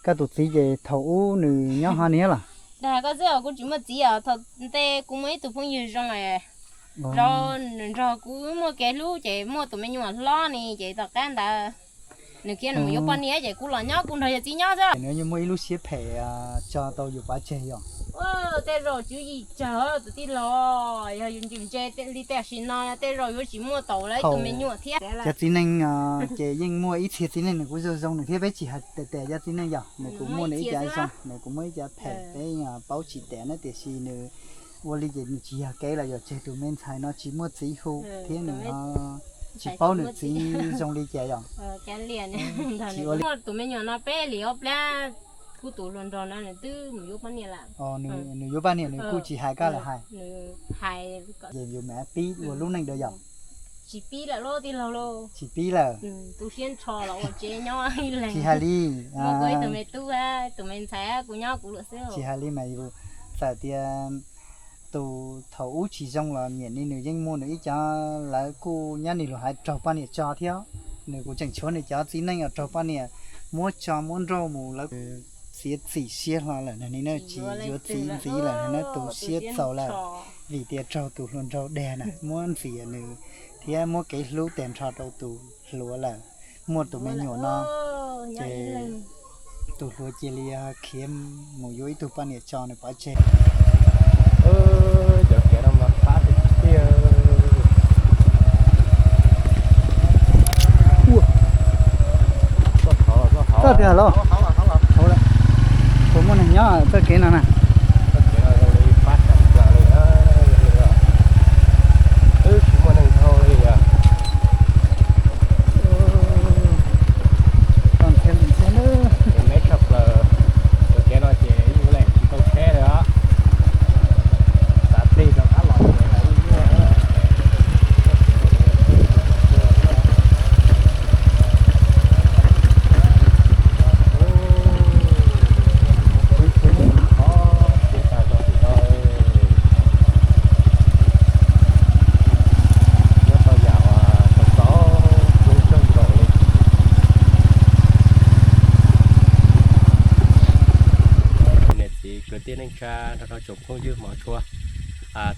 Koj tus txiv ces thaum ub nws nyob ho niab los? Dag koj xwb os, kuv tsis muaj txiv os. Thaum ntej kuv muaj ib tug phooj ywg zoo, nrog kuv muaj kev hlub ces muaj tus me nyuam hlob ni ces tom qab ntawd nws khiav nws mus yuav poj niam ces kuv los nyob kuv nrog yawg txiv nyob xwb. Nws muaj ib lub siab phem tso tau yus pov tseg yom. Tej zaum tswv yim tsawg tus tij laug, yog yus ntse ntse li tam sim no tej zaum yuav tsis muaj tau lawv ib tug me nyuam thiab. Cov txiv neej ces yeej muaj ib txhia txiv neej nws kuj zoo zoo nws thiab, peb tsis hais tes tes cov txiv neej yom, nws kuj muaj nws ib cov zoo, nws kuj muaj ib cov phem peb paub tsis tes na, tiam sis nws ua li ces nws tsis yog kev los yog tseg tus me ntxhais no tsis muaj txiv hu thiab nws tsis paub nws txiv zoo li cas yom. Tsis ua li. Tus me nyuam no peb hlis ob plab, kuv tus hluas nraug no nws twb mus yuav poj niam lawm. Nws yuav poj niam nws kuj tsis hais koj los hais? Ces yus mam pib ua lub neej dua yom. Tsis pib lawm lauj tij laug lauj. Tsis pib lawm. Tu siab nrho los ua tsev nyob ib leeg. Tsis hais li. Muaj kuv ib tug me tub, tus me ntxhais kuv nyob kuv lawm xwb. Tsis hais li mas yus txawm tias tus thaum ub tsis zoo los nyiam ni nws yeej muaj nws ib cov, lawv kuj nyob ni luag hais raug poj niam tso thiab. Nws kuj tseem tshuav nws cov txiv neej os raug poj niam muab tso muab nrauj mus lawv txiav txim siab hlo lawm ni na, tsis yuav txiv ntxiv lawm na, tu siab txaus lawm. Vim tias raug tus hluas nraug dag na muab ntxias nws thiab muab kev hlub tag nrho rau tus hluas lawm. Muaj tus me nyuam no ces tus hluas cia li khiav mus yuav ib tug poj niam tso nws pov tseg. Cov kev no mas qab tiag tiag. Txoj kev los, puas muaj neeg nyob txoj kev no na? Twb tsis muaj neeg dhau li os. Meb tshaj plaws, tus kev no ces yeej ua leej tsis tau tsheb li os. Xav plig rov qab los ces Niam txiv kwv tij neej tsa nrog rau tsoom phooj ywg hmov tshua,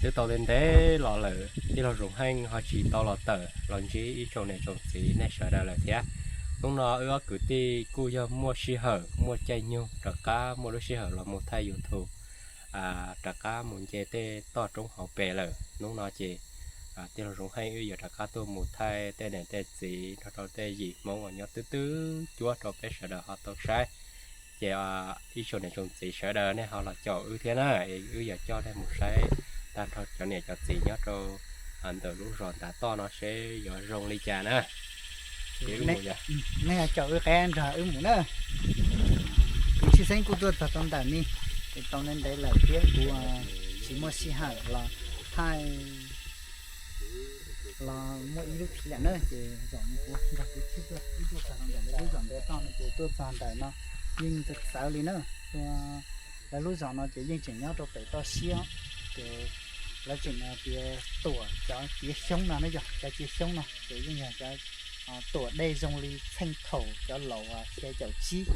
twb tau ntev ntev los lawm tij laug Zoov Heej ho tsis tau los tawm los ntsib ib tsoom niam tsoom txiv nej sawv daws lawm thiab. Hnub no wb ob kwv tij kuj yog muaj sij hawm muaj caij nyoog rov qab muaj lub sij hawm los mus thaij YouTube, rov qab mus nce tej toj roob hauv pes lawm. Hnub no ces tij laug Zoov Heej wb yuav rov qab tuaj mus thaij tej niam tej txiv nrog rau tej yim Hmoob uas nyob twb twb cuab rau peb sawv daws ho tau saib. Ces ib tsoom niam tsoom txiv sawv daws nej ho los caum wb thiab na, es wb yuav coj nej mus saib tag nrho cov niam cov txiv nyob rau ntawm lub zos ntav toj no seb yuav zoo li cas na. Ces wb mus yom. Nej caum wb qab nrog wb mus na. Kuv tshwj xeeb kuj tuaj txog rau ntawm ni, es tau ntev ntev lawm thiab kuv tsis muaj sij hawm los thaij los muaj ib lub thib lawm na, ces zaum no kuv nrog kuv tshwj tuaj, wb tuaj txog rau ntawm lawv lub zos ntav toj no ces tuaj txog ntawm no yeej txawv txawv li na. Lawv lub zos no ces yeej tseem nyob rau pem toj siab, ces lawv tseem tias tuam cov ciav xyoob no na, yog cov ciav xyoob no ces yeej yog cov tuam dej zoo li txheej thaum cov laus xya caum tsib,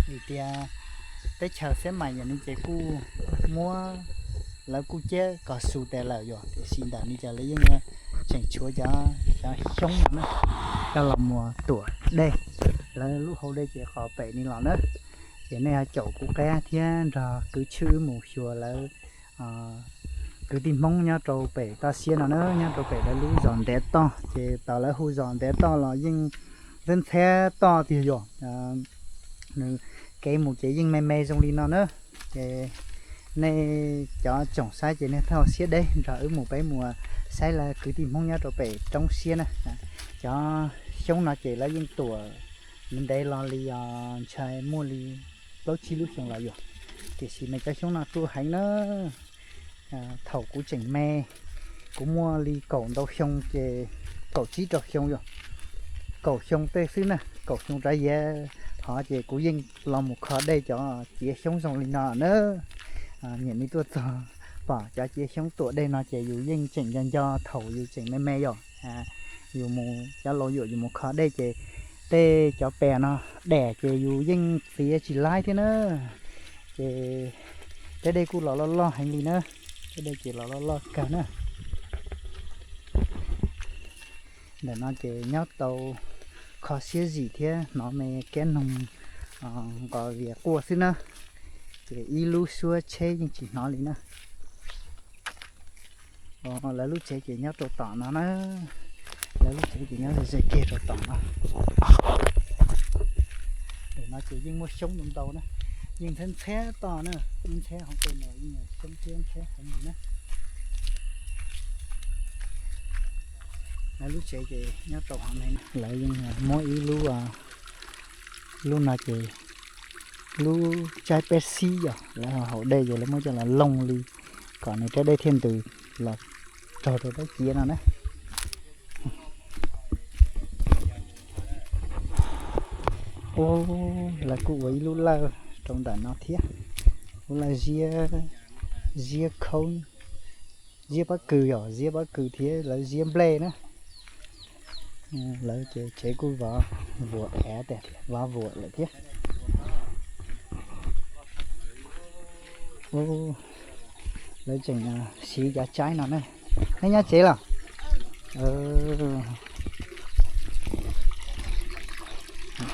vim tias teb chaws xiab mais yam ni ces kuj muab, lawv kuj ciab kos xus tas lawm yom, tiam sis ntawm ni ces lawv yeej tseem tshuav cov xyoob no na, coj los mus tuam dej. Lawv lub hau dej ces qhov pem ni los na. Ces nej ho caum kuv qab thiab nrog kwv tshwj wb mus xyuas lawv kwv tij Hmoob nyob rau pem toj siab no na, nyob rau pem lawv lub zos ntav toj, ces tau lawv hu zos ntav toj los yeej ntxhab ntxhab toj tiag yom. Nws kev mus ces yeej me me zoo li no na. Ces nej cov tsoom saib ces nej thauj siab deb nrog wb mus, peb mus saib lawv kwv tij Hmoob nyob rau pem roob siab na. Cov xyoob no ces lawv yeej tuam ntev los li os, ntshai muaj li plaub tsib lub xyoo los yog, tiam sis mas cov xyoob no ruaj heev na. Thaum kuv tseem me, kuv muaj li kaum ntau xyoo ces, kaum tsib rau xyoo yog, kaum xyoo tej xwb na, kaum xyoo rov yav hov ces kuv yeej los mus kho dej cov ciav xyoob zoo li no na. Niam ni tuaj txog pom cov ciav xyoob tuam dej no ces yus yeej tseem nco nco thaum yus tseem me me yom. Yus mus, cov laus yuam yus mus kho dej ces Tej cov pem no daim ces yus yeej txiav tsis laib thiab na. Ces tej dej kuj los loj loj heev li na. Tej dej ces los loj loj kawg na. Ntawm no ces nyob tau kho siab zim thiab hnov me kab noog nqos vias quaj xwb na. Ces ib lub suab tsheb yeej tsis hnov li na. Lawv lub tsev ces nyob rau tom no na. Lawv lub tsev ces nyob ze kiag rau tom no. Ntawm no ces yeej muaj xyoob ntau ntau na. Yeej ntxhab ntxhab toj na, ntxhab hauv tej no yeej xyoob thiab ntxhab heev li na. Lawv lub tsev ces nyob rau hauv no. Lawv yeej muab ib lub, lub no ces lub tsaib peb xib yom, lawv haus dej ces lawv muab coj los looj li kom nws rab dej thiaj ntws los raug rau dab ciav no na. Ub, lawv kuj ua ib lub lawj rau ntawm no thiab. Lub lawj ziab, ziab khaub, ziab pob kws yom, ziab pob kws thiab lawv ziab nplej na. Lawv ces tsev kuj vov vuam av, vov vuam lawm thiab. Lawv tseem siv cov tsaib no ne. Neb nyob tsev los?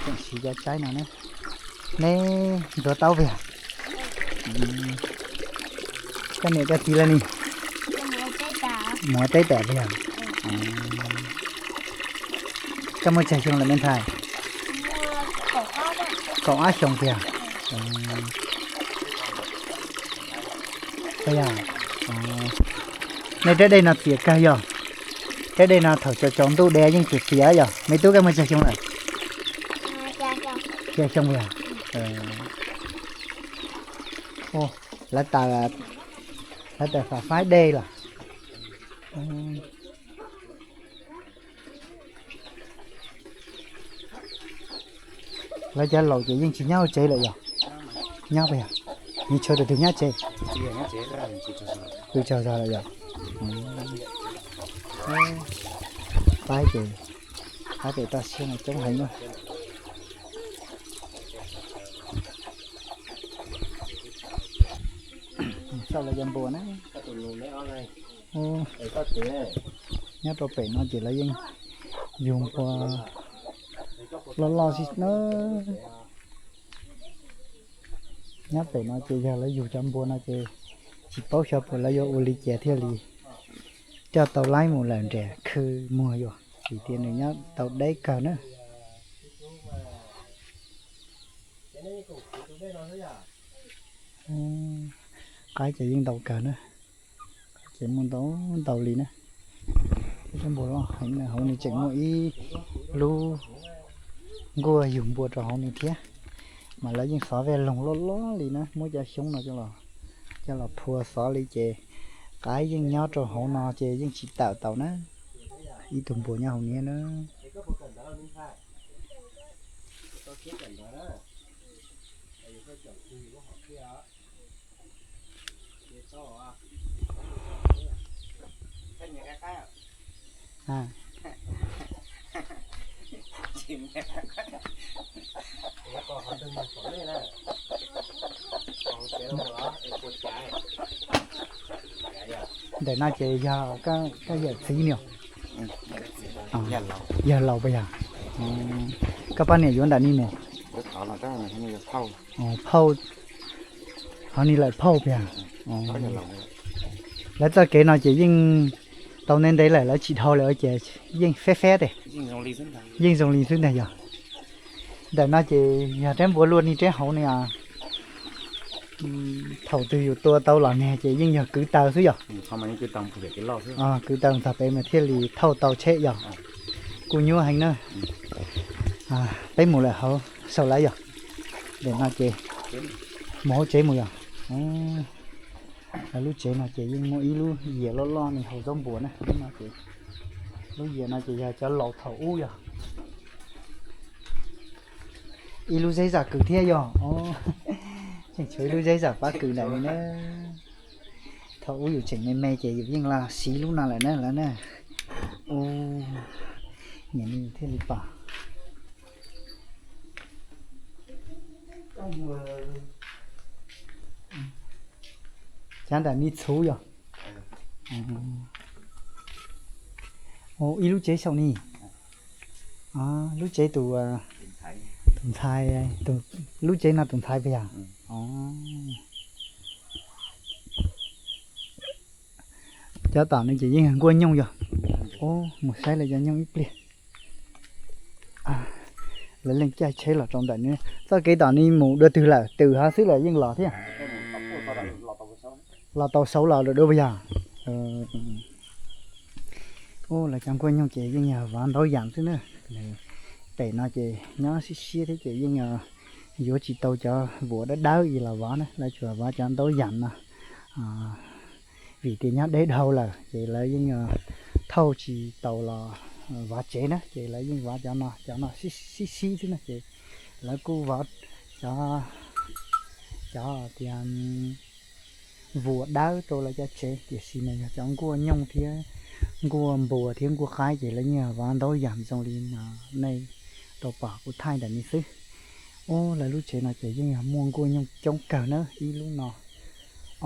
Tseem siv cov tsaib no ne. Neb ntxuav taub puas yog? Koj niam koj txiv lawv ne? Mus ua teb tas puas yog? Koj muaj tsawg xyoo lawm me ntxhais? Kaum ob xyoos puas yog? Puas yog? Nej rab dej no txias kawg yog? Rab dej no thaum tsaus tsaus ntuj de yeej txias txias yog? Me tub koj muaj tsawg xyoo lawm? Xya xyoo puas yog? Lawv taws, lawv taws fais faib dej los? Lawv cov laus ces yeej tsis nyob hauv tsev lawm yog? Nyob puas yog? Nws tshuav tus twg nyob tsev? Pw tsaug zog lawm yog? Qaib ces, qaib pem toj siab no coob heev na. Xauj lawv cov npua na. Nyob rau pem no ces lawv yeej yug npua loj loj xwb na. Nyob pem no ces yog lawv yug cov npua no ces tsis paub xyov puas lawv yuav ua li cas thiaj li coj tau laib mus lawm nram khw muag yom, vim tias nws nyob tau deb kawg na. Qaib ces yeej ntau kawg na, ces muaj ntau ntau li na. Cov npua loj heev na, hauv no tseem muaj ib lub nkuaj yug npua rau hauv no thiab, mas lawv yeej xov vej loog loj loj li na, muab cov xyoob no coj los phua xov li ces qaib yeej nyob rau hauv no ces yeej tsis tawm tau na. Ib tug npua nyob hauv niab na. Ntawm no ces yog koj yawm txiv ne? Yog laus puas yog? Koj poj niam yuav ntawm ni mus? Phauj, hov ni lawm phauj puas yog? Lawv txoj kev no ces yeej tau ntev ntev lawm lawv tsis dhau lawm ces yeej feb feb tes. Yeej zoo li xwb ntag yog. Ntawm no ces yog rab npua luaj ni rab hauv ni. Thaum twg yus tua tau los nag ces yeej yog kwv taws xwb yog? Kwv taws txog pem mas thiaj li thauj tau tsheb yog. Kuj nyuaj heev na. Peb mus lawm hauv saum lawv yog. Ntawm no ces mus hauv tsev mus yog. Lub tsev no ces yeej muaj ib lub yias loj loj ni haus zaub npua na. Lub no ces, lub yias no ces yog cov laus thaum ub yog. Ib lub zeb zam kws thiab yog. Tseem tshuav ib lub zeb zam pab kws ntawm li na. Thaum ub yus tseem me me ces yus yeej los siv lub no lawm na lawv na. Ub, niam no thiaj li pom. Cov nram me txhuv yog. Ib lub tsev saum ni. Lub tsev tus, tus ntxhais, lub tsev no tus ntxhais puas yog? Cov tom no ces yeej nkuaj nyooj yog. Mus saib lawv cov nyooj ib pliag. Lawv leej caij tsheb los rau ntawm no. Txoj kev tom ni mus dua twg lawm, twm hov xwb los yeej los thiab? Los tau saud los dua puas yog? Lawv cov nkuaj nyooj ces yeej yog vov ntaub yam xwb na. Pem no ces nyob siab siab thiab ces yeej yuav tsis tau cov vuas dawb dawb es los vov na, lawv tsuas vov cov ntaub yam no. Vim tias nyob deb dhau lawm ces lawv yeej thauj tsis tau los vov tsev na, ces lawv yeej vov cov no, cov no sib sib xwb na, ces lawv kuj vov cov, cov tias vuas dawb rau lawv cov tsev, tiam sis mas yog cov nkuaj nyooj thiab nkuaj npua thiab nkuaj qaib ces lawv yeej vov ntaub yam zoo li nej tau pom kuv thaij ntawm no xwb. Ub, lawv lub tsev no ces yeej yog muaj nkuaj nyooj coob kawg na, ib lub no,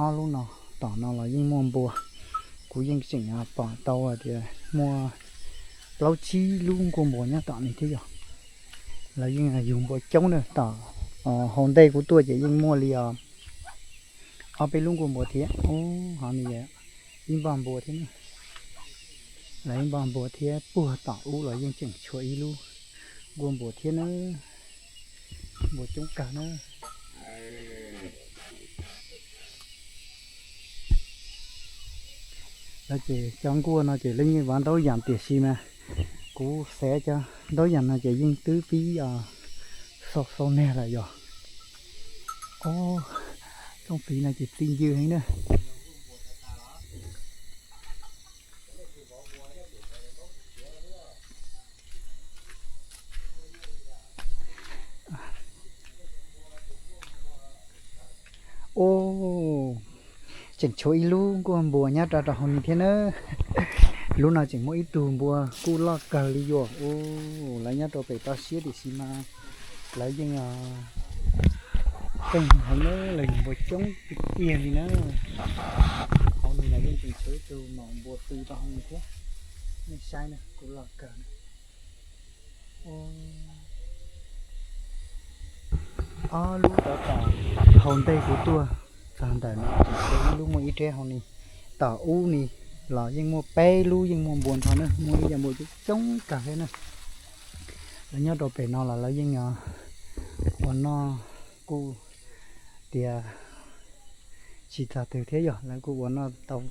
ob lub no, tom no los yeej muaj npua. Kuv yeej tseem pom tau tias muaj plaub tsib lub nkuaj npua nyob tom no thiab yog. Lawv yeej yug npua coob na, tom hauv ntej kuv tuaj ces yeej muaj li ob peb lub nkuaj npua thiab. Ub, hov no ib npoj npua thiab na. Lawv ib npoj npua thiab, puag tom ub los yeej tseem tshuav ib lub nkuaj npua thiab na. Npua coob kawg na. Lawv ces cov nkuaj no ces lawv yeej vov ntaub yam tiam sis mas kuv xav cov ntaub yam no ces yeej twb pib xau xau nag lawm yog. Ub, rooj txiv no ces txi ncw heev na. Ub, tseem tshuav ib lub nkuaj npua nyob rau rau hauv ni thiab na. Lub no tseem muaj ib tug npua kuj loj kawg li yog. Ub, lawv nyob rau pem toj siab tiam sis mas lawv yeej qeeg heev na, lawv npua coob tiag tiag li na. Hauv ni lawv yeej tseem tshuav ib tug maum npua tw rau hauv ni thiab. Nej saib na, kuj loj kawg na. Ob lub rov tom hauv ntej kuv tuaj txog ntawm no, ib lub muaj ib rab hauv ni, tom ub ni los yeej muaj peb lub yeej muaj npua nrho na, muaj ib yam npua coob coob kawg thiab na. Lawv nyob rau pem no los lawv yeej ua noj kuj tias tsis txog twg thiab yog lawv kuj ua noj tau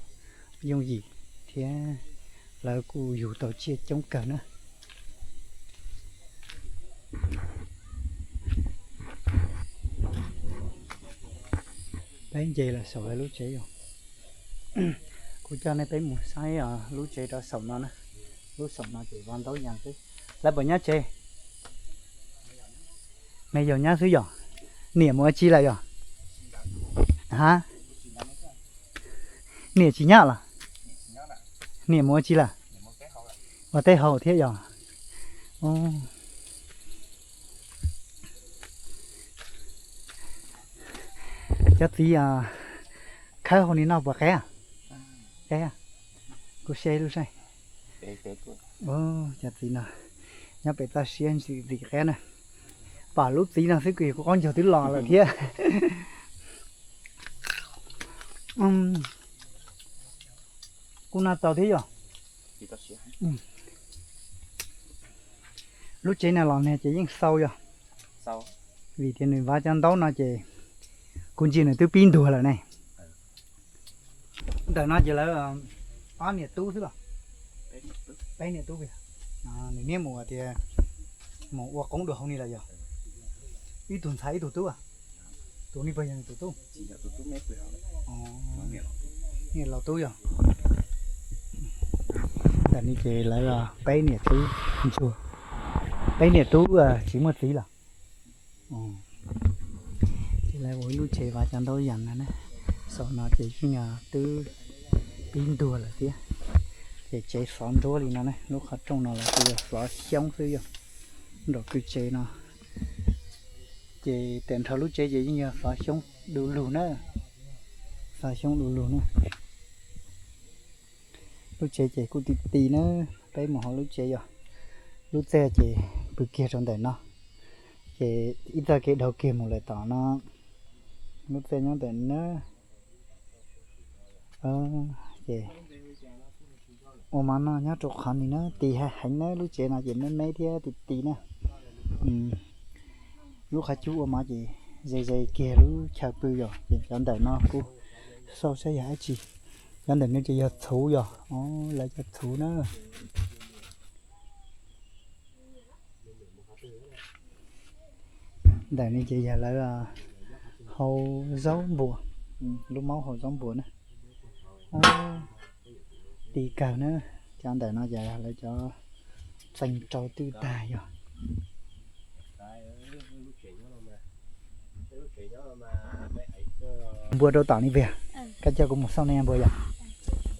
yooj yim thiab lawv kuj yug tau tsiaj coob kawg na. Peb nce los saum lawv lub tsev yog. Kuv coj nej peb mus saib lub tsev rau saum no na. Lub saum no ces vov ntaub yam xwb. Lawv puas nyob tsev? Me yaus nyob xwb yog? Niam mus ua tsi lawm yog? Ha? Niam tsis nyob los? Niam mus ua tsi lawm? Ua teb hauj thiab yog? Cov txiv khawb hauv ni noj puas qab? Qab, kuv saib lub saib. Cov txiv no nyob pem toj siab ntxim ntxim qab na. Pom lub txiv no xwb kuv qaub ncaug twb los lawm thiab. Kuj noj tau thiab yog. Lub tsev no los nag ces yeej xau yog, vim tias nws vov cov ntaub no ces kuv ntsia nws twb pib ntuag lawm ne. Ntawm no ces lawv ob niam tub xwb los? Peb niam tub. Nws niaj mus tias mus ua qoob dua hauv ni lawm yog? Ib tug ntxhais ib tug tub? Tus ni puas yog tus tub? Niam laus tub yog. Ntawm no ces lawv peb niam tub ntsuag, peb niam tub tsis muaj txiv los? Ces lawv ua ib lub tsev vov cov ntaub yam no na. Saum no ces yeej twb pib ntuag lawm thiab. Ces tsev xov nruab li no na, lub qhov rooj no los kuj yog xov xyoob xwb yog. Nram kwj tsev no Ces tag nrho lub tsev ces yeej yog xov xyoob du lug na, xov xyoob du lug na. Lub tsev ces kuj ti ti na, peb mus hauv lub tsev yog lub txaj ces pw kiag rau ntawm no, ces ib txoj kev dhau kiag mus lawm tom no, lub txaj nyob ntawm na. Ces ua mov noj nyob rau qhov ni na, ti heev na, lub tsev no ces me me thiab ti ti na. Lub qhov cub ua mov ces ze ze kiag lub chaw pw yog, ces cov ntawm no kuj xauj saib yog dab tsi. Cov ntawm no ces yog txhuv yog, lawv cov txhuv na. Ntawm no ces yog lawv hau zaub npua, lub maub hau zaub npua na. Ti kawg na, cov ntawm no ces lawv cov txees rau twj tag yog. Npua rau tom ni puas yog? Koj coj kuv mus xauj nej npua yog?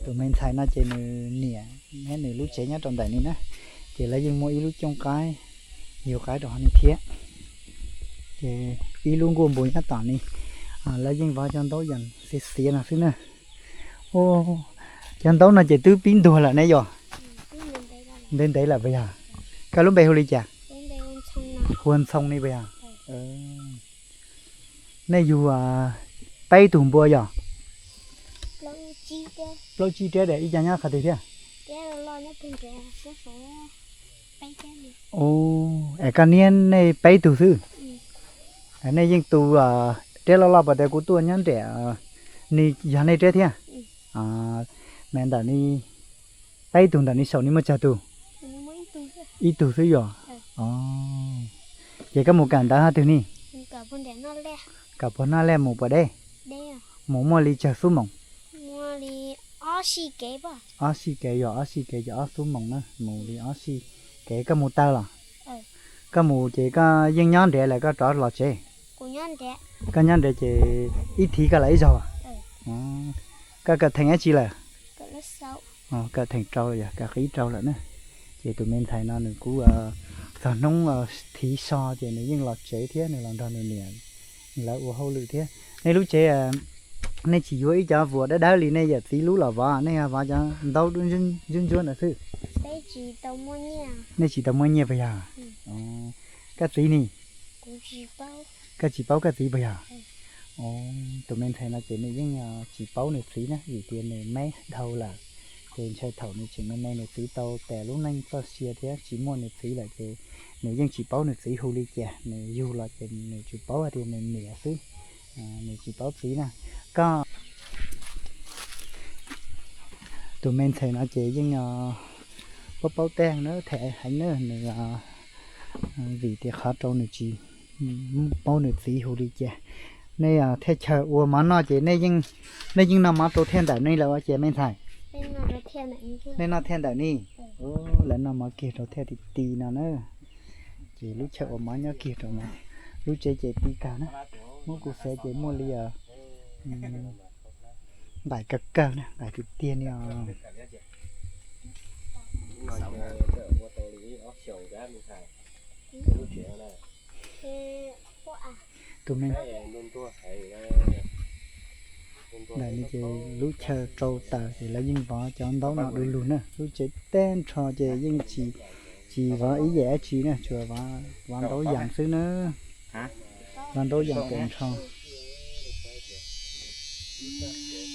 Tus me ntxhais no ces nws niam thiab nws lub tsev nyob rau ntawm ni na, ces lawv yeej muaj ib lub cooj qaib, yug qaib rau hauv ni thiab. Ces ib lub nkuaj npua nyob tom ni, lawv yeej vov cov ntaub yees xiav xiav no xwb na. Cov ntaub no ces twb pib ntuag lawm ne yog? Ntev ntev lawm puas yog? Koj lub npe hu li cas? Hu Ntxhoo ni puas yog? Nej yug peb tug npua yog? Plaub tsib riab, ib co nyob qhov twg thiab? Es koj niab nej peb tug xwb. Nej yeej tu riab loj loj pas tas kuv tuaj nyob nram, ni yog nej riab thiab? Me ntawm ni, peb tug ntawm ni saum ni muaj tsawg tug? Ib tug xwb yog? Ces koj mus kawm ntawv hov twg ni? Kawm puag noj lej mus puas deb? Mus muaj li tsawg xuab moos? Ob sij kev yog ob sij kev ces ob xuab moos na, mus li ob sij kev. Koj mus tawg los? Koj mus ces koj yeej nyob nrad lawm koj rov los tsev? Koj nyob nrad ces ib thiv koj los ib zaug? Koj kawm theem dab tsi lawm? Kawm theem rau yog kawm qib rau lawm na. Ces tus me ntxhais no nws kuj txog hnub thiv so ces nws yeej los tsev thiab nws los nrog nws niam lawv ua hauj lwm thiab. Nej lub tsev, nej tsis yuav ib cov vuas dawb dawb li nej yawm txiv lub los vov, nej vov cov ntaub ntsuab ntsuab ntawd xwb? Nej tsis tau muaj nyiaj puas yog? Koj txiv ni? Koj tsis paub koj txiv puas yog? Tus me ntxhais no ces nws yeej tsis paub nws txiv na, vim tias nws me dhau lawm. Ces ntshai thaum nws tseem me me nws txiv tau tas lub neej txoj sia thiab tsis muaj nws txiv lawm ces nws yeej tsis paub nws txiv hu li cas, nws yug los ces nws tsuas paub hais tias nws niam xwb, nws tsis paub txiv na. Koj, tus me ntxhais no ces yeej paub paub tag na, them heev na nws, vim tias qhov rau nws tsis paub nws txiv hu li cas. Nej thaj chaw ua mov noj ces nej yeej noj mov rau thaj ntawm ni lawm ua cas me ntxhais? Nej noj thaj ntawm ni. Lawv noj mov kiag rau thaj ti ti no na. Ces lub chaw ua mov nyob kiag rau no. Lub tsev ces ti kawg na. Muab kuv xav ces muaj li nqaim kawg kawg na, nqaim tiag tiag ni os. Tus me ntawm no ces lub chaw rau taws ces lawv yeej vov cov ntaub no du lug na. Lub tsev tag nrho ces yeej tsis, tsis vov ib yam dab tsi na, tsuas vov ntaub yees xwb na. Vov ntaub yees tag nrho.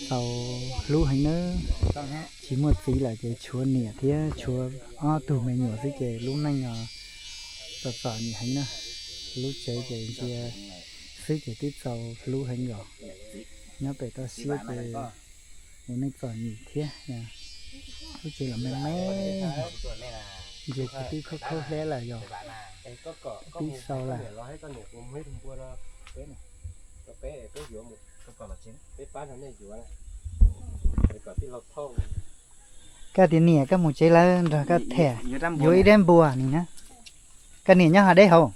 Txaus hlub heev na. Tsis muaj txiv lawm ces tshuav niam thiab tshuav ob tug me nyuam xwb ces lub neej txom txom nyem heev na. Lub tsev ces ntsia xwb ces twb txaus hlub heev yom. Nyob pem toj siab ces ua neej txom nyem thiab. Lub tsev los me me, ntsia ces twb khaub khaub hlab lawm yog, twb xau lawm. Koj tias niam koj mus tsev lawv nrog koj them, yuav ib rab npua ni na. Koj niam nyob hav deb hauv.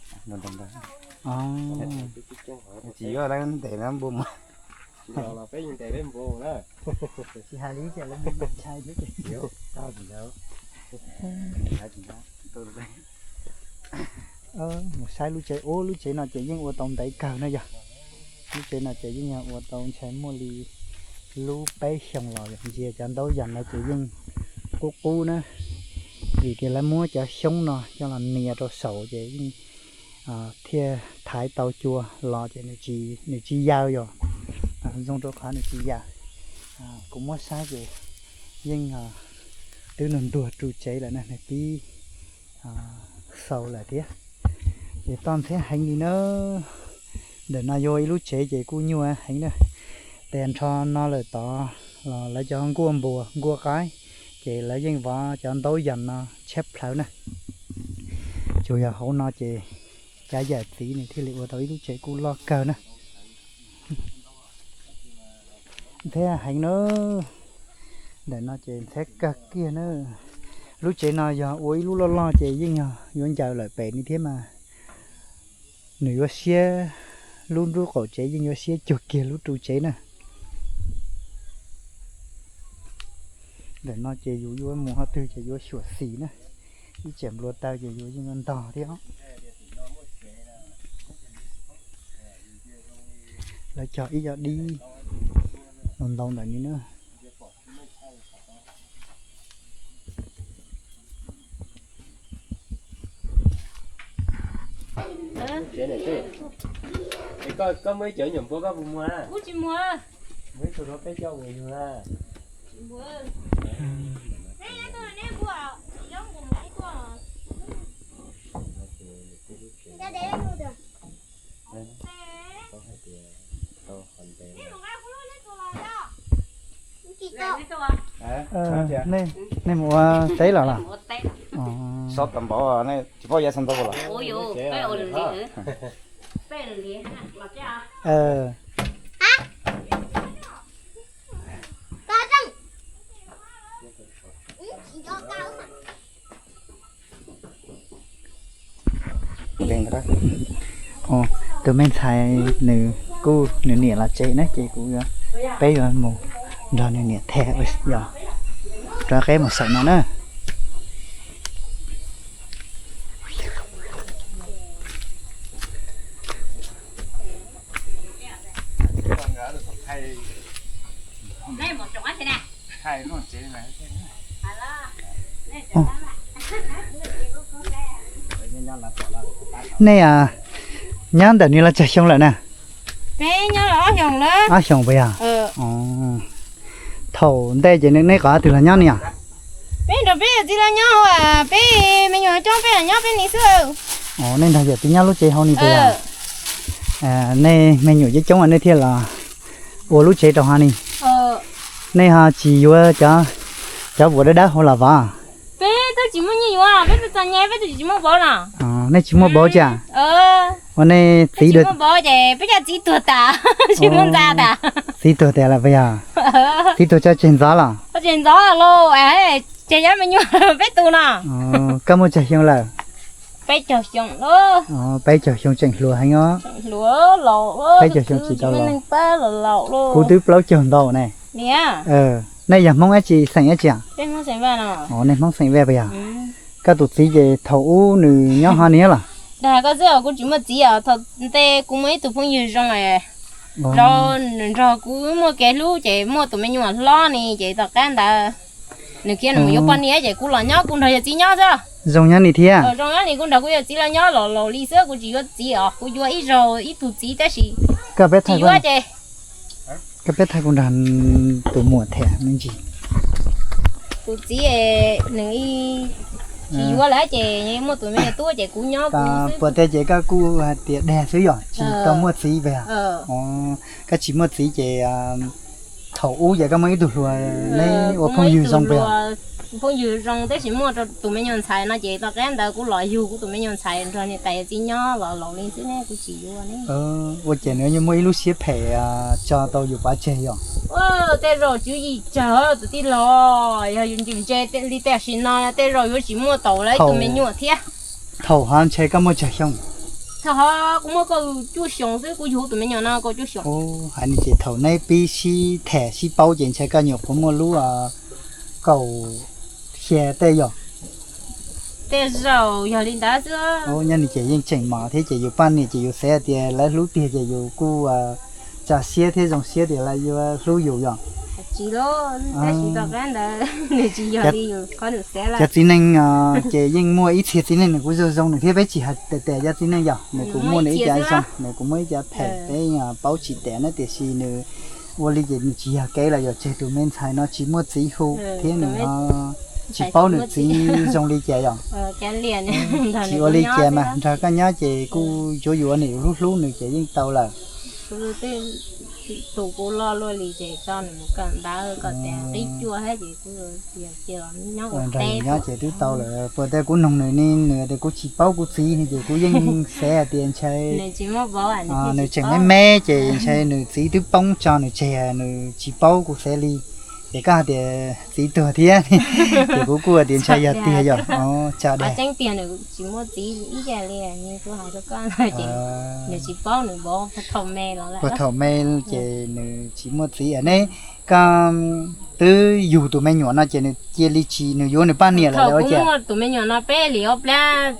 Mus saib lub tsev, ub, lub tsev no ces yeej ua tau ntev kawg na yog. Lub tsev no ces yeej yog ua tau ntshai muaj li lub peb xyoos los yog ntsia cov ntaub yas no ces yeej qub qub na, vim tias lawv muab cov xyoob no coj los nias rau saum ces yeej thiaj thaiv tau cua los ces nws tsis yaws yog. Zoo rau qhov nws tsis yaws. Kuv muab saib ces yeej twb ntuag ntuag ru tsev lawm na, nws pib xaus lawm thiab. Ces toj ntxhiab heev li na. Ntawm no yuav ib lub tsev ces kuj nyuaj heev na. Tes nrho no lawm tod los lawv cov nkuaj npua nkuaj qaib, ces lawv yeej vov cov ntaub yas no tshiab plhawv na. Tsuas yog hauv no ces cov yawm txiv nws thiaj li ua tau ib lub tsev kuj loj kawg na. Ntxhiab heev na. Ntawm no ces ntxhiab kawg kiag na. Lub tsev no yog ua ib lub loj loj ces yeej yog yuav ncaws lawm pem ni thiab mas. Nws yuav siab, lub nruab qaum tsev yeej yuav siab cuag kiag lub ru tsev na. Ntawm no ces yus yuav mus qhov twg ces yuav xyuam xim na. Ib tsam nplua taw ces yus yeej yuav ntog thiab. Lawv cog ib co dib ntau ntau ntawm ni na. Koj muaj ib co nyuam npua koj puas muag? Muag ib tug rau peb coj mus yug na. Nej mus ua teb los los? Sob tas npaum, tsis paub yav xav ntau los? Tus me ntxhais nws kuj nws niam los tsev na ces kuv, peb yuav mus nrog nws niam them yog rov qeb mus xawm no na. Nej nyob ntawm no los tsawg xyoo lawm na? Peb nyob ob xyoos lawm. Ob xyoos puas yog? Thaum ntej ces nej qhov twg los nyob ni? Peb nrog peb yawm txiv los nyob, peb me nyuam coob peb los nyob peb ni xwb. Nej nrog yawm txiv nyob lub tsev hauv ni puas yog? Nej me nyuam coob coob nej thiaj los ua lub tsev rau hauv ni. Nej ho tsis yuav cov vuas dawb dawb hauv los vov? Peb twb tsis muaj nyiaj yuav, peb txom nyem peb twb tsis muaj vauv los. Nej tsis muaj vauv thiab? Ua nej txiv muaj vauv ces peb cov txiv tuag tas, tsis muaj ntxa tas. Txiv tuag tas lawm puas yog? Txiv tuag tso tseg ntxov los? Tso tseg ntxov los, tseg cov me nyuam peb tus no. Koj muaj tsawg xyoo lawm? Peb caug xyoo. Peb caug xyoo tseem hluas heev os. Peb caug xyoo tsis tau los. Kuv twb plaub caug ntau ne. Nej yog Hmoob dab tsi, xeem dab tsi? Nej Hmoob xeem Vaj puas yog? Koj tus txiv ces thaum ub nws nyob hauv ni los? Dag koj xwb os, kuv tsis muaj txiv os. Thaum ntej kuv muaj ib tug phooj ywg zoo, rau nws nrog kuv muaj kev hlub ces muaj tus me nyuam hlob ni ces tom qab ntawd nws khiav nws mus yuav poj niam ces kuv los nyob kuv nrog yawm txiv nyob xwb. Zoo nyob ni thiab? Zoo nyob ni, kuv nrog kuv yawm txiv los nyob los laus li xwb, kuv tsis yuav txiv os, kuv yuav ib zaug ib tug txiv tab sis tsis yuav ces. Koj peb thaij kuv nrog tus muam them me ntsis. Tus txiv nws tsis yuav lawm ces muaj tus me nyuam tub ces kuv nyob kuv xwb. Puas tias ces koj kuj hais tias dag xwb yog tsis tau muaj txiv puas yog? Koj tsis muaj txiv ces thaum ub ces koj muaj ib tug hluas, neb ua phooj ywg zoo puas yog? Phooj ywg zoo tab sis muaj tus me nyuam ntxhais no ces tom qab ntawd kuv los yug kuv tus me nyuam ntxhais nrog niam tais yawm txiv nyob los laus li xwb ne, kuv tsis yuav ne. Ua cas nws yuav muaj ib lub siab phem tso tau yus pov tseg yog? Tej zaum tswv yim tsawg tus tij laug, yog yus ntse li tam sim no tej zaus yuav tsis muaj tau lawv ib tug me nyuam thiab. Thaum hov ntshe koj muaj tsawg xyoo? Thaum hov kuv muaj kaum cuaj xyoo xwb, kuv yug tus me nyuam no kaum cuaj xyoo. Hais li ces thaum neb pib sib them sib paub ces ntshe koj nyuam qhuav muaj lub kaum xya tej yog? tej zaum yog li ntawd xwb. Nyob ni ces yeej tseem mos thiab ces yus poj niam ces yus xav hais tias lawv hlub tiag ces yus kuj tsa siab thiab zoo siab tias lawv yuav hlub yus yom. Cov txiv neej ces yeej muaj ib txhia txiv neej nws kuj zoo zoo nws thiab, peb tsis hais tes tes cov txiv neej yom, nws kuj muaj nws ib co zoo, nws kuj muaj ib co phem peb paub tsis tes na, tiam sis nws ua li ces nws tsis yog kev los yog tseg tus me ntxhais no tsis muaj txiv hu thiab nws tsis paub nws txiv zoo li cas yom. Tsis ua li cas mas nrog koj nyob ces kuj tsuav yus ua niam yus hlub hlub nws ces yeej tau lawm. Tus kuv loj luaj li ces tso nws mus kawm ntawv kom tias qib cuaj thiab ces kuj nrog nws nyob ces twb tau lawm. Puas tias kuv noog nws ne, nws tias kuv tsis paub kuv txiv ne ces kuv yeej xav hais tias ntshai nws tseem me me ces ntshai nws txiv twb poob tso nws tseg nws tsis paub kuv xav li. Ces koj hais tias txiv tuag thiab ces kuv kuj hais tias ntshai yog tiag yog tsa dej. Puas thaum me ces nws tsis muaj txiv ne, koj twb yug tus me nyuam no ces nws cia li tsis, nws yuav nws poj niam lawm los ua cas? Tus me nyuam no peb li ob plab,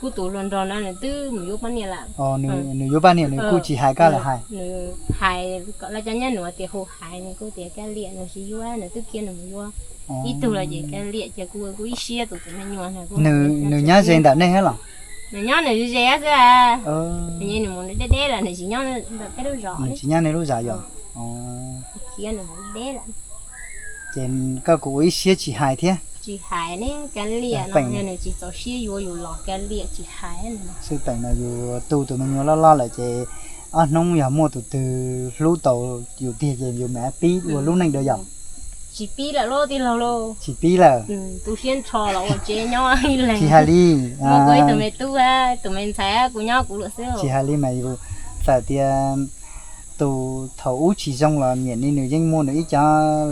kuv tus hluas nraug no nws twb mus yuav poj niam lawm. Nws yuav poj niam nws kuj tsis hais koj los hais? Nws hais kom lawv cov nyab nws tias hu hais nws kuj tias kav liam nws tsis yuav, nws twb khiav nws mus yuav ib tug los ces kav liam ces kuv kuj ib siab tus tus me nyuam no. Nws nyob ze ntawm nej thiab los? Nws nyob nws ze xwb. Nws mus deb deb lawm, nws tsis nyob ntawm peb lub zos, nws tsis nyob nej lub zos yom. Khiav nws mus deb lawm. Ces koj kuj ua ib siab tsis hais thiab. Tsis hais ne, kav liam no yog nws tsis txaus siab yuav yus los kav liam tsis hais. Xwb peem no yus tu tus me nyuam loj loj lawm ces ob hnub yog muaj tus twg hlub tau yus tiag ces yus mam pib ua lub neej dua yom. Tsis pib lawm lauj tij laug lauj. Tsis pib lawm. Tu siab nrho los ua tsev nyob ib leeg. Tsis hais li. Muaj kuv ib tug me tub, tus me ntxhais, kuv nyob kuv lawm xwb. Tsis hais li mas yus txawm tias tus thaum ub tsis zoo los niam ni nws yeej muaj nws ib co,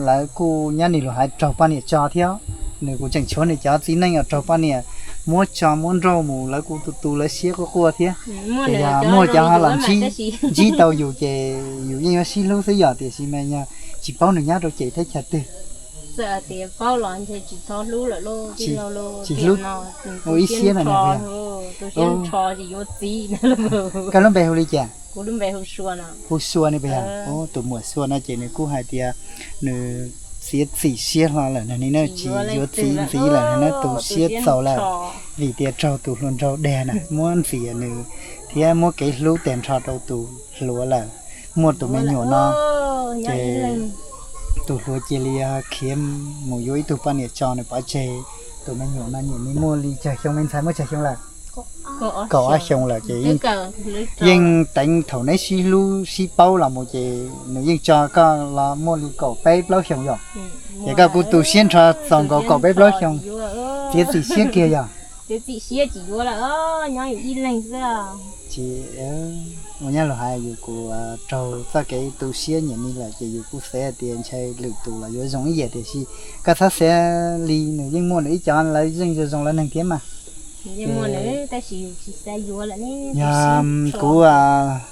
lawv kuj nyob ni lus hais raug poj niam tso thiab. Nws kuj tseem tshuav nws cov txiv neej os raug poj niam muab tso muab nrauj mus, lawv kuj tu tu lawv siab quaj quaj thiab. Ces yog muaj cov ho los ntsib tau yus ces yus yeej yuav sib hlub xwb yom, tiam sis mas yog tsis paub nws nyob rau ces teb chaws twg. Tsis hlub, ua ib siab no. Koj lub npe hu li cas? Hu Sua ne puas yog? Tus muam Sua no ces nws kuj hais tias nws txiav txim siab hlo lawm no ni, tsis yuav txiv ntxiv lawm no, tu siab txaus lawm, vim tias raug tus hluas nraug dag na muab ntxias nws thiab muab kev hlub tag nrho rau tus hluas lawm. Muaj tus me nyuam no ces tus hluas cia li khiav mus yuav ib tug poj niam tso nws pov tseg. Tus me nyuam no niam ni muaj li tsawg xyoo, me ntxhais muaj tsawg xyoo lawm? Kaum ob xyoo lawm ces yeej teev thaum neb sib hlub sib paub los mus ces nws yeej tso koj los muaj li kaum peb plaub xyoo yom. Ces koj kuj tu siab nrho txaus nkaus kaum peb plaub xyoo, txiav txim siab kiag yom. Txiav txim siab tsis yuav lawm, nyob yus ib leeg xwb. Tsis, ua nyob los hais yus kuj raug txoj kev tu siab niam ni lawm ces yus kuj xav tias ntshai lwm tus los yuav zoo ib yam, tiam sis koj txhob xav li, nws yeej muaj nws ib co, lawv yeej zoo zoo lawv neeg thiab mas. Yog kuv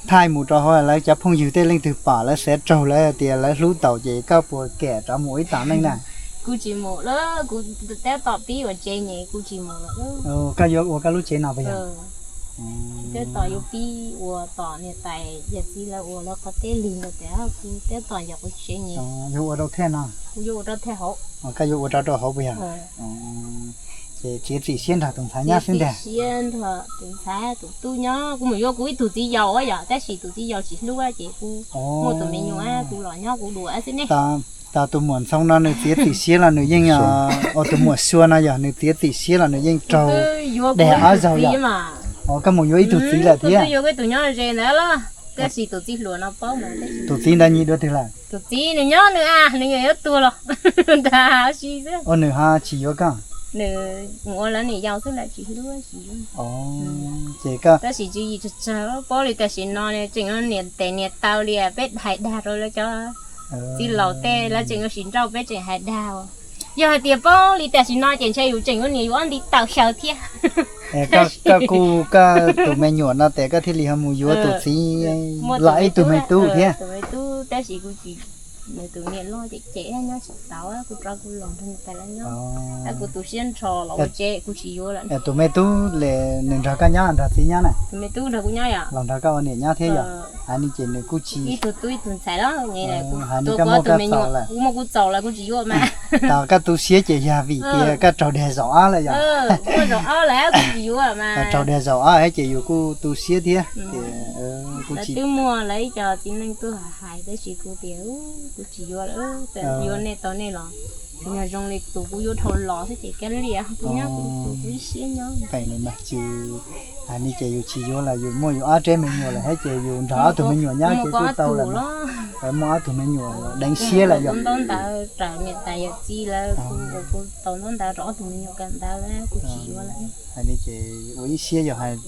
thaij mus rau hauv lawv cov phooj ywg tej leej twg pom lawv xav raug lawv tias lawv hlub tau ces koj puas kam rov mus ua ib tom neej na? Kuv tsis mus lawm, kuv tab tom pib ua tsev nyem kuv tsis mus lawm. Koj yuav ua koj lub tsev no puas yog? Tab tom yuav pib ua tom niam tais yawm txiv lawv ua lawv qhov teb lig ntawd tias kuv tab tom yog kuv tsev nyem. Yuav ua rau thaj no? Kuv yuav ua rau thaj hauv. Koj yuav ua rau rau hauv puas yog? Ces txiav txim siab nrog tus ntxhais nyob xwb ntag. Siab nrog tus ntxhais tus tub nyob, kuv mus yuav kuv ib tug txiv yaus yom, tab sis tus txiv yaus tsis hlub ces kuv muaj tus me nyuam kuv los nyob kuv dua xwb ne. Tos tus muam Ntxhoo no nws txiav txim siab los nws yeej, tus muam Sua no yog nws txiav txim siab los nws yeej raug dag ob zaug yom. Koj mus yuav ib tug txiv lawm thiab? Yuav ib tug nyob ze ntawd los, tab sis tus txiv hluas no paub mas. Tus txiv ntawd nyiam dua twg lawm? Tus txiv nws nyob nws a, nws yuav tuag los ntag si xwb. Ua nws ho tsis yuav koj? Nws mus ua lawv niam yau xwb lawm tsis hlub tsis yuav. Ces koj, tab sis tswv yim tsawg tsawg paub li tam sim no tseem ua niam tes niam taw li, peb hais dag rau lawv cov txiv laus tej lawv tseem ua sis nrauj peb tseem hais dag. Yog hais tias paub li tam sim no ces ntshe yus tseem ua niam yus ob ntiv taw xyaw thiab. Koj kuj, koj tus me nyuam no tes koj thiaj li ho mus yuav tus txiv los ib tug me tub thiab. Tab sis kuv tsis Nws tus niam loj cem cem nyob tsis tau, kuv rov kuv los nrog nws tais lawv nyob. Kuv tu siab nrho los ua tsev kuv tsis yuav lawm. Tus me tub nws nrog koj nyob nrog txiv nyob na? Tus me tub nrog kuv nyob yom, los nrog koj ua niam nyob thiab yom? Hais li ces nws kuj tsis, ib tug tub ib tug ntxhais los, hais li koj muaj koj txaus lawm, kuv muaj kuv txaus lawm kuv tsis yuav mas. Koj tu siab ces yog vim tias koj raug dag zaum ob lawm yom? Muaj zaum ob lawm kuv tsis yuav mas. Raug dag zaum ob ces yus kuj tu siab thiab. Kuv tsis, twb muaj lawv ib co txiv neej tuaj hais tab sis kuv tias kuv tsis yuav lawm, txawm yuav nej tau nej los tsis yog zoo li tus kuv yuav dhau los xwb ces kav liam, kuv nyob kuv tus kuv ib siab nyob. Tsis, hais li ces yus tsis yuav los yus muaj yus ob rab me nyuam lawm thiab ces yus nrog ob tug me nyuam nyob ces kuj tau lawm. Muaj ob tug me nyuam deev siab lawm yom. Ntaub ntawv raws niam tais yawm txiv lawv, kuv tau ntaub ntawv rau ob tug me nyuam kawm ntawv lawm kuv tsis yuav lawm. Hais li ces ua ib siab yog hais,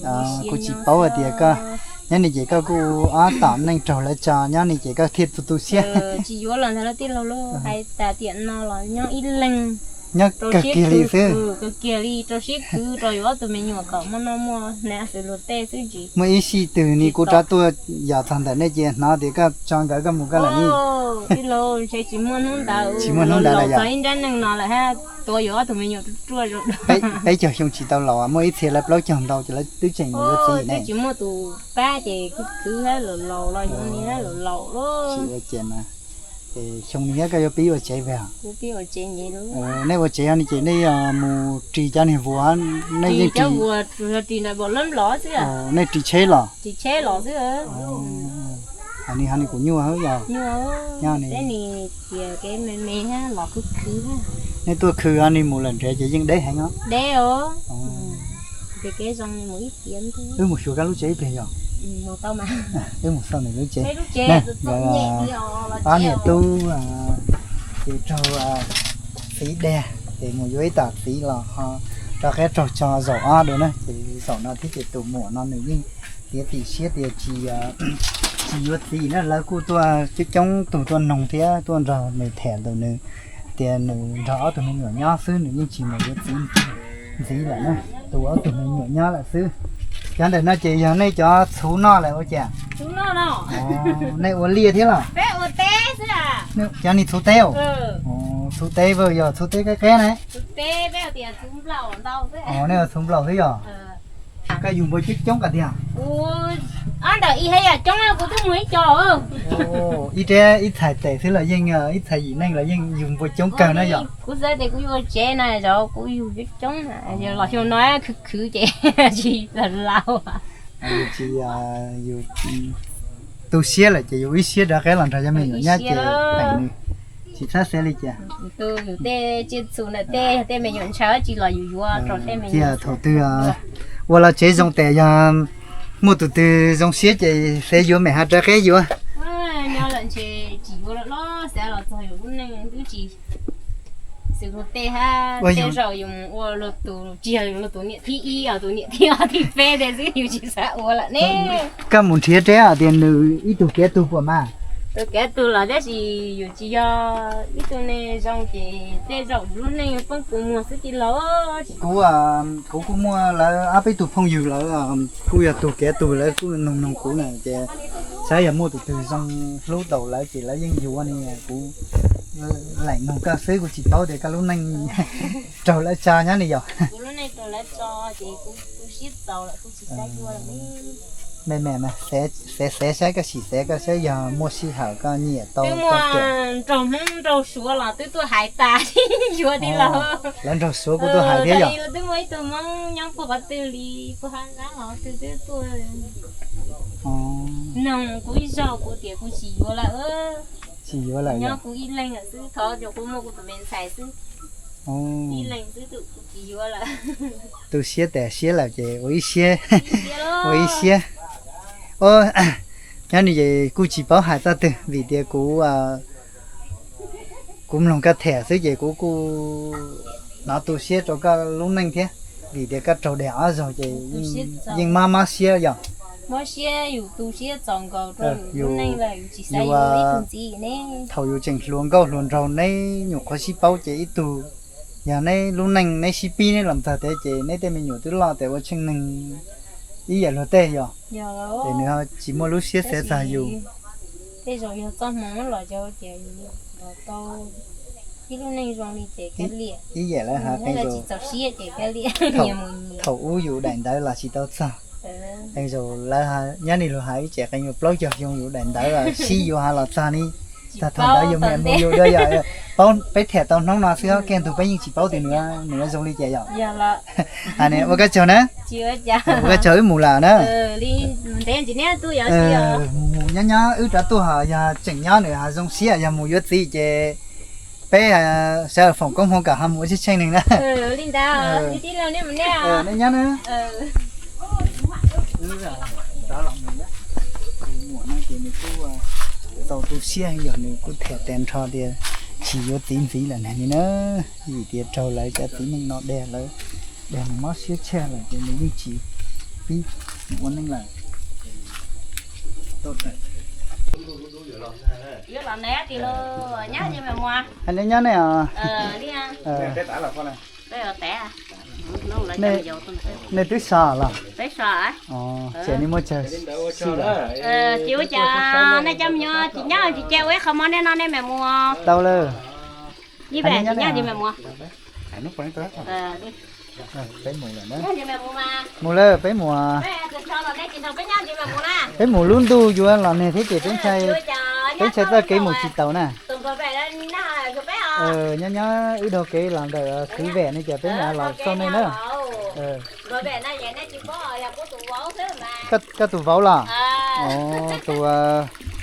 kuv tsis paub hais tias koj nyob ni ces koj kuj ob tom neej raug lawv tso nyob ni ces koj thiaj tu tu siab. Tsis yuav los ntag lauj tij laug lauj, hais tas tiam no los nyob ib leeg, nyob kawg kiag li xwb, kawg kiag li rau siab khwv rau yus ob tug me nyuam kom muaj noj muaj hnav xwb luag tej xwb tsis. Muaj ib sij twg ni kuv rov tuaj yos txog ntawm nej ces hnov tias koj tso nkawd koj mus koj lawm ni. Tij laug, ntshe tsis muaj hnub ntawd, tsis muaj hnub ntawd los yog txog ib nrab neej no lawm hab, tuav yus ob tug me nyuam ruaj ruaj. Peb caug xyoo tsis tau laus, muaj ib txhia lawv plaub caug ntau ces lawv twb tseem mus yuav txiv ne. Twb tsis muaj tus pab ces khwv khwv hab laus laus los yus ni hab laus laus lawm. Tsis ua cas mas, xyoo ni hab koj yuav pib ua tsev pem? Nej ua tsev ni ces nej mus ris cov niag vuas, nej yeej ris, ris ntawm npaum lab nplov xwb. Nej ris tsheb los? Ris tsheb los xwb. Hais ni hov ni kuv nyuaj yog, nyuaj, peb ni tias kev me me hab los khwv khwv. Nej tuaj khwv hov ni mus lawm nrad ces yeej deb heev os. Deb os. Ces kev zoo mus ib tiam. Wb mus xyuas koj lub tsev ib pliag yog? Wb mus xauj nws lub tsev. Ob niam tub ces raug txiv dag ces mus yuav ib tom txiv los ho rov qab raug tso zaum ob dua na ces zaum no thiab ces tus muam no nws yeej tiav tim siab tias tsis, tsis yuav txiv na. Lawv kuj tuaj coob coob tug tuaj noog thiab tuaj nrog nws tham ntawm nws tias nws nrog ob tug me nyuam nyob xwb nws yeej tsis mus yuav txiv ntxiv lawm na, tu ob tug me nyuam nyob lawm xwb. Cov ntawm no ces yog nej cov txhuv noj lawm ua cas? Nej ua liaj thiab los? Cov ni txhuv teb. Txhuv teb, yog txhuv teb qeb qeb na. Nej ua txhuv nplaum xwb yog? Koj yug npua coob coob koj tiag? Ntawm ib hab yam coob kuv twb muaj ib co. Ib rab ib txhais tes xwb los yeej, ib txhais yim neej los yeej yug npua coob kawg na yog? Kuv xav tias kuv yuav ua tsev na zov kuv yug coob coob, los xyoo no khwv khwv ces tsis laus. Tsis, yus tu siab lawm ces yus ib siab rov qab los nrog cov me nyuam nyob ces peem nws tsis txhob xav li cas. Tej tsiaj txhu ntawm tej, tej me nyuam ntshaw tsis los yus yuav rau tej me nyuam. Thaum twg ua los tsev zoo tes yog muaj tus twg zoo siab ces xav yuav mam ho rov qab yuav. Nyob lawm ntshe tsis yuav lawm los xav los txog yus lub neej twb tsis xws luag tej hab, tej zaum yus mus ua luag tus, tsis yog luag tus niam thib ib os, tus niam thib ob thib peb tej xwb yus tsis xav ua lawm ne. Koj mus nrhiav rab hais tias nws ib tug kev tug puas mas? Tus kev tug los tab sis yus tsis yog ib tug neeg zoo ces tej zaum lub neej poob kua muag xwb tij laug. Kuv, kuv kuj muaj lawv ob peb tug phooj ywg lawv kuj yog tug kev tug lawv kuj noog noog kuv na ces saib yog muaj tus twg zoo hlub tau lawv ces lawv yeej yuav ne. Kuv leem noog koj xwb kuv tsis paub tias koj lub neej raug lawv tso nyob li yog. Me me, xav xav saib koj sim xav koj saib yog muaj sij hawm koj nyiam tau. Nraug Hmoob nraug Suav los twb tuaj hais tas yuav tij laug. Lawv nraug Suav kuj tuaj hais thiab yog? Twb muaj ib tug Hmoob nyob puag qhov twg li, puag Hab Nab los twb tuaj noog kuv ib zaug kuv tias kuv tsis yuav lawm. Tsis yuav lawm, nyob kuv ib leeg lawm xwb, thov rau kuv muaj kuv tus me ntxhais xwb. Ib leeg xwb tus kuv tsis yuav lawm. Tu siab tas siab lawm ces ua ib siab, ua ib siab. Nyob ni ces kuj tsis paub hais txoj twg vim tias kuv, kuv mloog koj tham xwb ces kuv kuj hnov tu siab rau koj lub neej thiab, vim tias koj raug dag ob zaug ces yeej mob mob siab yog? Mob siab, yus tu siab txaus nkaus rau yus lub neej lawm yus tsis xav yuav ib tug ntxiv ne. Thaum yus tseem hluas nkauj hluas nraug neb nyuam qhuav sib paub ces ib tug, yog neb lub neej neb sib pib neb los txog tes ces neb tej me nyuam twb loj tes ua tsheej neeg ib yam luag tej yog? Ces nws tsis muaj lub siab xav txog yus. Tej zaum yog txoj hmoov los yog tias yus los tau ib lub neej zoo li ces kav liam, ib yam lawv hais qee zaus tsis txaus siab ces kav liam, nyias mus nyias. Thaum ub yus daim ntawv los tsis tau txog, qee zaus lawv nyob li luag hais ib tsam qee zaus plaub caug xyoo yus daim ntawv los sib yuav los txog ni, txog thaum ntawd yus mam mus yus dua yom. Paub peb tham tau hnub no xwb, kiag ntug peb yeej tsis paub tias nws yuav zoo li cas yom. Ua koj tsaug na, ua koj tsaug wb mus lawm na. Mus nyob nyob wb rov tuaj ho yog tseem nyob nws ho zoo siab, yog mus yuav txiv ces peb sawv daws foom koob hmoov kom ho mus ua tsheej tsheej neeg na. Nej nyob na. Ces nws kuj txaus tu siab heev yog nws kuj tham tas nrho tias tsis yuav txiv ntxiv lawm ne na, vim tias raug lawv cov txiv neej no dag, lawv dag nws mob siab tshaj lawm ces nws yeej tsis pib ua neej lawm. Hais nej nyob ne os. Nej twb so los? Ces nej muaj chaw si lawm? Tsis ua cas, nej cov me nyuam tsis nyob tsis cia ua ib qho mov nej noj nej mam mus. Tau lawm. Peb mus lawm na. Mus lawm peb mus. Peb mus lub ntuj yuav los nag thiab ces peb ntshai, peb ntshai txoj kev mus tsis taus na. Nyob nyob wb dhau kev los ntawm kwv Vam no ces peb mam los xauj nej na. Koj tus vauv los? Tus,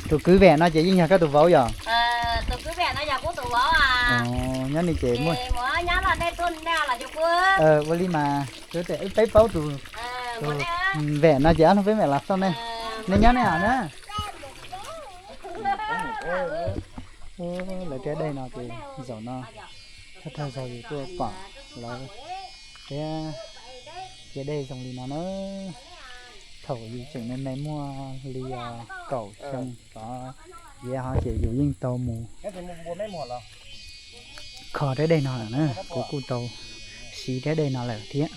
tus kwv Vam no ces yeej yog koj tus vauv yom? Nyob ni ces ua li mas, peb paub tus Vam no ces ob hnub peb mam los xauj nej. Nej nyob nej os na. Lawv tiab dej no ces zaum no thawj thawj zaug yus tuaj pom lawv tiab, tiab dej zoo li no na. Thaum yus tseem me me muaj li kaum xyoo tod yav ho ces yus yeej tau mus kho tiab dej no lawm na, kuv kuj tau siv tiab dej no lawm thiab.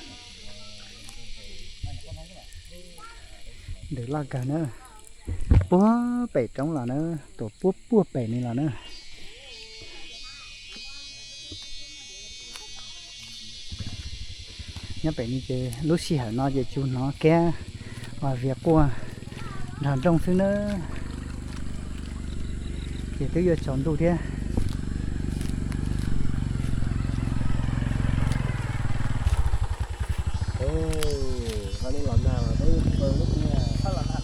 Ntws loj kawg na, puag pem roob los na, tuam puag puag pem ni los na. Nyob pem ni ces lub sij hawm no ces tsuas hnov kiag vias quaj nrog nrooj xwb na. Ces twb yuav tsaus ntuj thiab. Los nag los peb pw lub tiag.